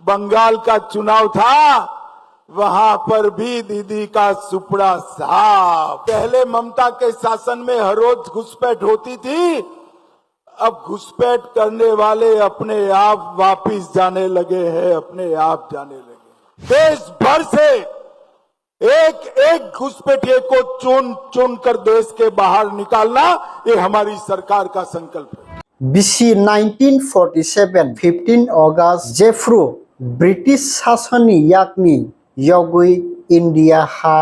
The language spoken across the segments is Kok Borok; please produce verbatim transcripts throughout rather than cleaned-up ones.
बंगाल का चुनाव था, वहां पर भी दीदी का सुपड़ा साफ। पहले ममता के शासन में हर रोज घुसपैठ होती थी, अब घुसपैठ करने वाले अपने आप वापिस जाने लगे हैं, अपने आप जाने लगे। देश भर से एक एक घुसपैठिए को चुन चुन कर देश के बाहर निकालना, ये हमारी सरकार का संकल्प है। Bisi nineteen forty seven fifteen August jephru British sasonni yakni yogwi India ha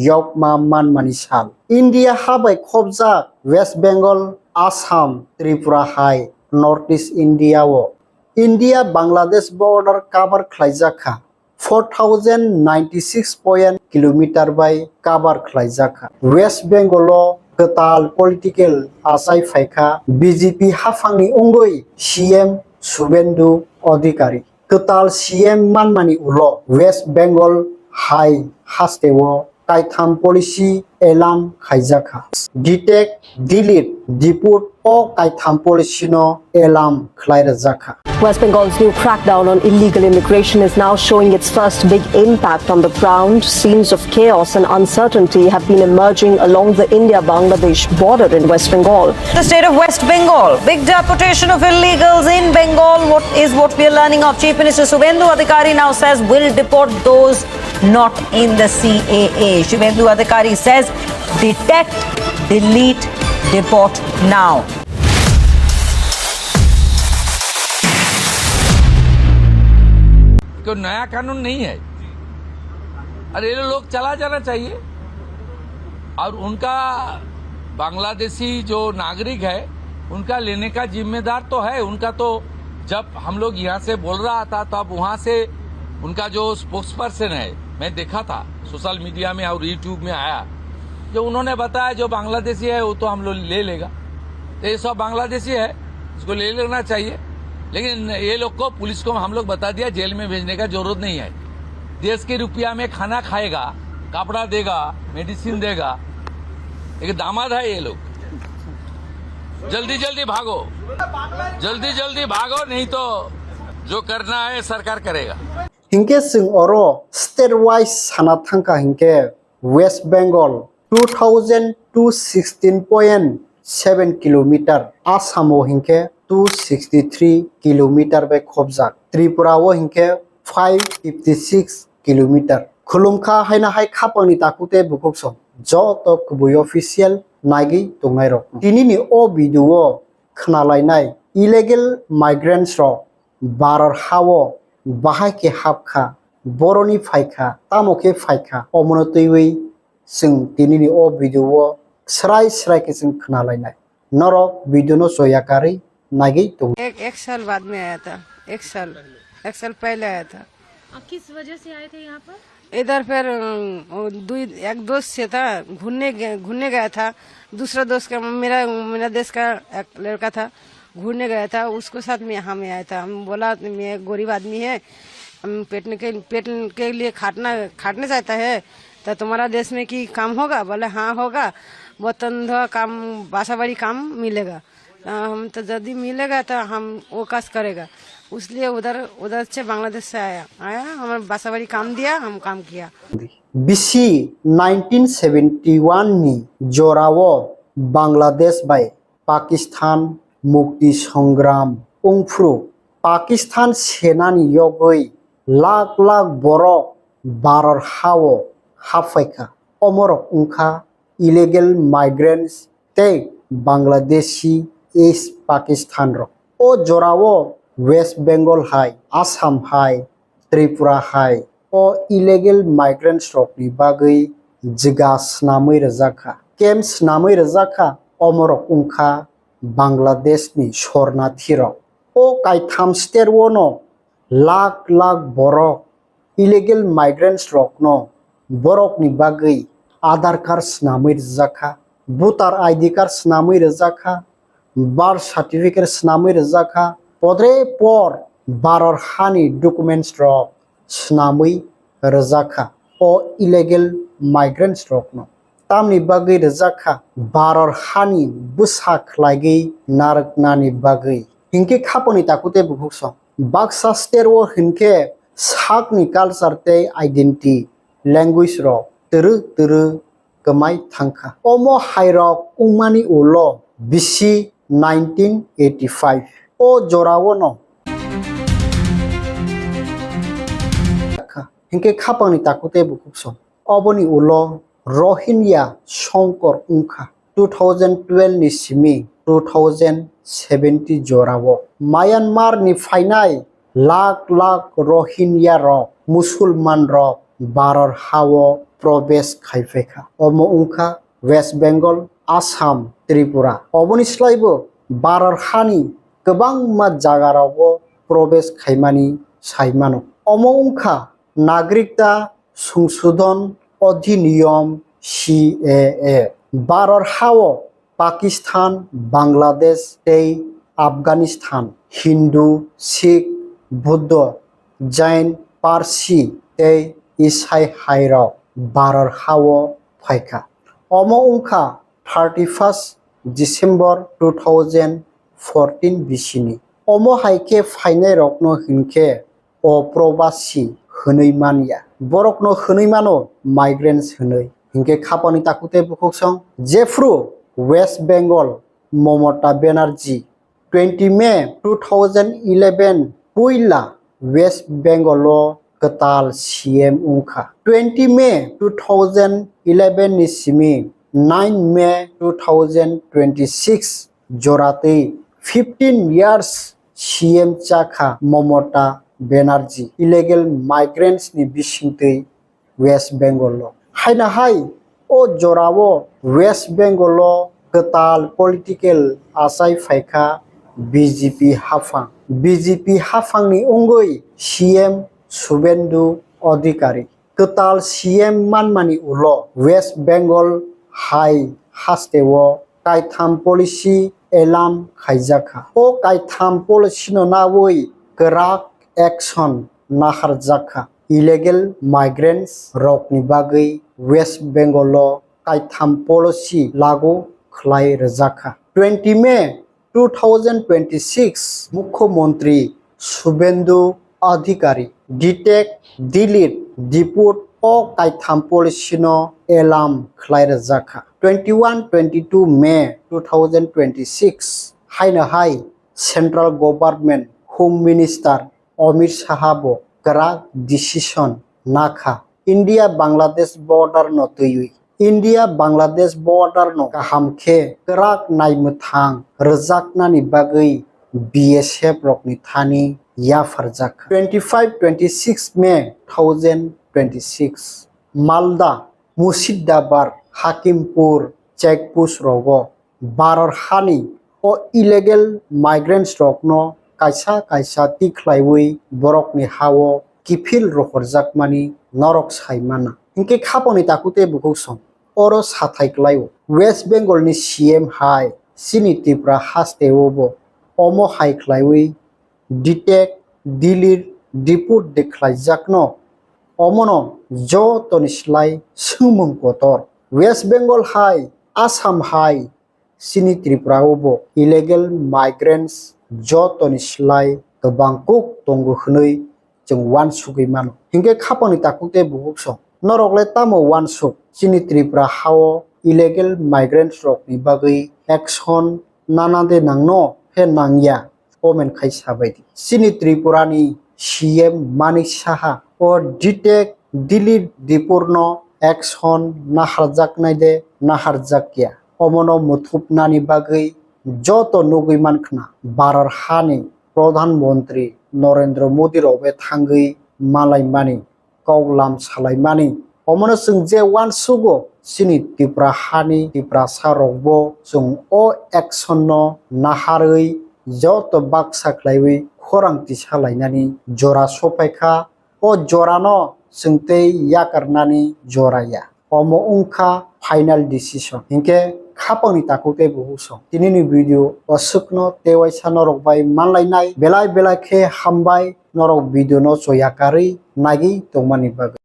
yokma manmani sal. India ha bai khobjak West Bengal, Assam, Tripura hai North East India o India Bangladesh border cover khlaijak kha. Four thousand ninety six point kilometer bai cover khlaijak kha. West Bengal o kwtal political achai phaikha B J P haphangni wngwi C M Suvendu Adhikari. Kwtal C M manmani ulo West Bengal hai hasteo kaitham policy elan khaijakha. Detect, delete, deport o kaitham policy no elan khlai rwjakha. West Bengal's new crackdown on illegal immigration is now showing its first big impact on the ground. Scenes of chaos and uncertainty have been emerging along the India-Bangladesh border in West Bengal. The state of West Bengal, big deportation of illegals in Bengal, what is what we are learning of. Chief Minister Suvendu Adhikari now says we'll deport those not in the C A A. Suvendu Adhikari says, detect, delete, deport now. कोई नया कानून नहीं है। अरे, ये लोग चला जाना चाहिए। और उनका बांग्लादेशी जो नागरिक है, उनका लेने का जिम्मेदार तो है। उनका तो जब हम लोग यहाँ से बोल रहा था, तब वहाँ से उनका जो स्पोक्सपर्सन है, मैं देखा था सोशल मीडिया में और यूट्यूब में आया, जो उन्होंने बताया जो बांग्लादेशी है वो तो हम लोग ले लेगा। तो ये सब बांग्लादेशी है, इसको ले लेना चाहिए। लेकिन ये लोग को, पुलिस को हम लोग बता दिया, जेल में भेजने का जरूरत नहीं है। देश के रुपया में खाना खाएगा, कपड़ा देगा, मेडिसिन देगा। एक दामाद है ये लोग। जल्दी जल्दी भागो, जल्दी जल्दी भागो, नहीं तो जो करना है सरकार करेगा। Hinkhe chwng oro state wise sana thangkha hinkhe West Bengal two thousand two sixteen point seven kilometer, Assam o hinkhe two sixty three kilometer bai khobjak, Tripura o hinkhe five fifty six kilometer. Khulumkha haina hai khapangni takhuk tei bukhuk song joto kubui official naigwi tongnai rok. Tinini o video o khwnalainai illegal migrants rok Bharat ha o bahai khe hapkha, boroni phaikha, tamo khe phaikha, omono twiwi chwng tinini o video o srai srai khe chwng khwnalainai. Norok video no choya karwi naigwi tongo. एक एक साल बाद में आया था। एक साल एक साल पहले आया था। और किस वजह से आए थे यहाँ पर? इधर फिर अम, वो दुई एक दोस्त से था, घूमने गए- घूमने गया था। दूसरा दोस्त का, मेरा मेरा देश का एक लड़का था, घूमने गया था, उसको साथ में यहाँ में आया था। हम बोला, मैं गरीब आदमी है, हम पेट के पेट के लिए खाटना खाटने जाता है, तो तुम्हारा देश में कि काम होगा? बोले हाँ होगा, बर्तन धोआ काम, बासा बाड़ी काम मिलेगा। तो हम तो जल्दी मिलेगा तो हम वो काज करेगा, उसलिए उधर उधर से बांग्लादेश से आया आया हमारे बासा बाड़ी काम दिया, हम काम किया। Bisi nineteen seventy one ni jorao Bangladesh bai Pakistan mukti songram wngphru Pakistan senani yogwi lakh lakh borok Bharat hao haphaikha. Omorok wngkha illegal migrants tei Bangladeshi East Pakistan rok. O jorao West Bengal hai, Assam hai, Tripura hai o illegal migrants rokni bagwi jwga snamwi rwjakha, camp snamwi rwjakha, omorok wngkha Bangladeshni sornathi rok. O kaitham state o no lakh lakh borok illegal migrants rokno borokni bagwi Aadhaar card snamwi rwjakha, voter I D card snamwi rwjakha, birth certificate snamwi rwjakha, podre por Bharat hani documents rok snamwi rwjakha o illegal migrants rokno. Tamni bagwi rwjakha Bharat hani bwsa khlaigwi narwknani bagwi. Hinkhe khaponi takhuk tei bukhuk song baksa state o hinkhe sakni culture tei identity, language rok twrwk twrwk kwmai thangkha. Omo hairok wngmani ulo bisi nineteen eighty-five o jorao no hinkhe khapangni takhuk tei bukhuk song. Oboni ulo Rohingya songkor wngkha two thousand twelve ni simi two thousand seventy jorao. Myanmar ni phainai lakh lakh Rohingya rok, Musulman rok Bharat hao probesh khaipaikha. Omo wngkha West Bengal, Assam, Tripura. Oboni slaibo Bharat hani kwbangma jagarago probesh khaimani saimano. Omo wngkha Nagrikta Songshodhon Odhiniyom, C A A. Bharat hao Pakistan, Bangladesh tei Afghanistan, Hindu, Sikh, Buddha, Jain, Parsi tei Isai hairok Bharat hao phaikha. Omo wngkha thirty-first December two thousand fourteen bisini. Omo hai khe phainairokno hinkhe oprobasi hwnwi man ya. Borokno hwnwi mano migrants hwnwi. Hinkhe khapangni takhuk tei bukhuk song. Jephru West Bengal, Mamata Banerjee, twenty May two thousand eleven puila West Bengal o kwtal C M wngkha. Twenty May two thousand eleven ni simi nine May two thousand twenty-six joratwi fifteen years C M chakha Mamata Banerjee illegal migrants ni bisingtwi West Bengal o. Haina hai o jorao West Bengal o kwtal political achai phaikha B J P haphang. B J P haphangni wngwi C M Suvendu Adhikari. Kwtal C M manmani ulo West Bengal hai hasteo kaitham policy elam khaijakha. O kaitham policy no nawi kwrak action naharjakha. Illegal migrants rokni bagwi West Bengal o kaitham policy lagu khlai rwjakha. Twenty May two thousand twenty-six Mukhyamantri Suvendu Adhikari detect, delete, deport o kaitham policy no elam khlai rwjakha. Twenty-one twenty-two May two thousand twenty-six haino hai Central Government Home Minister Amit Shah bo kwrak decision nakha India Bangladesh border no twiwi. India Bangladesh border no kaham khe kwrak naimwthang rwjaknani bagwi B S F rokni thani yapharjak. Twenty-five twenty-six May two thousand twenty-six Malda, Murshidabad, Hakimpur check post rogo Bharat hani o illegal migrants rokno kaisa kaisa tikhlaiwi borokni hao kiphil rohorjakmani norok sai mana. Hinkhe khapangni takhuk tei bukhuk song oro sathai kwlaio. West Bengal ni C M hai chini Tripura hasteo bo omo hai khlaiwi detect, delete, deport de khlaijakno. Omono jotoni slai swngmung kotor. West Bengal hai, Assam hai, chini Tripura o bo illegal migrants jotoni slai kwbang kuk tongo hwnwi chwng uansugwi mano. Hinkhe khapangni takhuk tei bukhuk song norok le tamo uansuk? Chini Tripura hao illegal migrants rokni bagwi action nana de nangno he nangya? Comment khai sabai di. Chini Tripura ni C M Manik Saha o detect, delete, deport no action naharjaknai de naharjakya? Omono muthupnani bagwi joto nugwi mankhna Bharat hani Pradhan Mantri Narendra Modi rok bai thangwi malaimani kok lam salaimani. Omono chwng je uansugo chini Tripura hani Tiprasa rokbo chwng o action no naharwi joto baksa khlaiwi khorang tisa lainani jora sophaikha. O jorano chwng tei yakarnani jora ya. Omo wngkha final decision. Hinkhe khapangni takhuk tei bukhuk song. Tinini video aswkno tei waisa norok bai manlainai. Belai belai khe hambai norok video no choya karwi nagwi tongmani bagwi.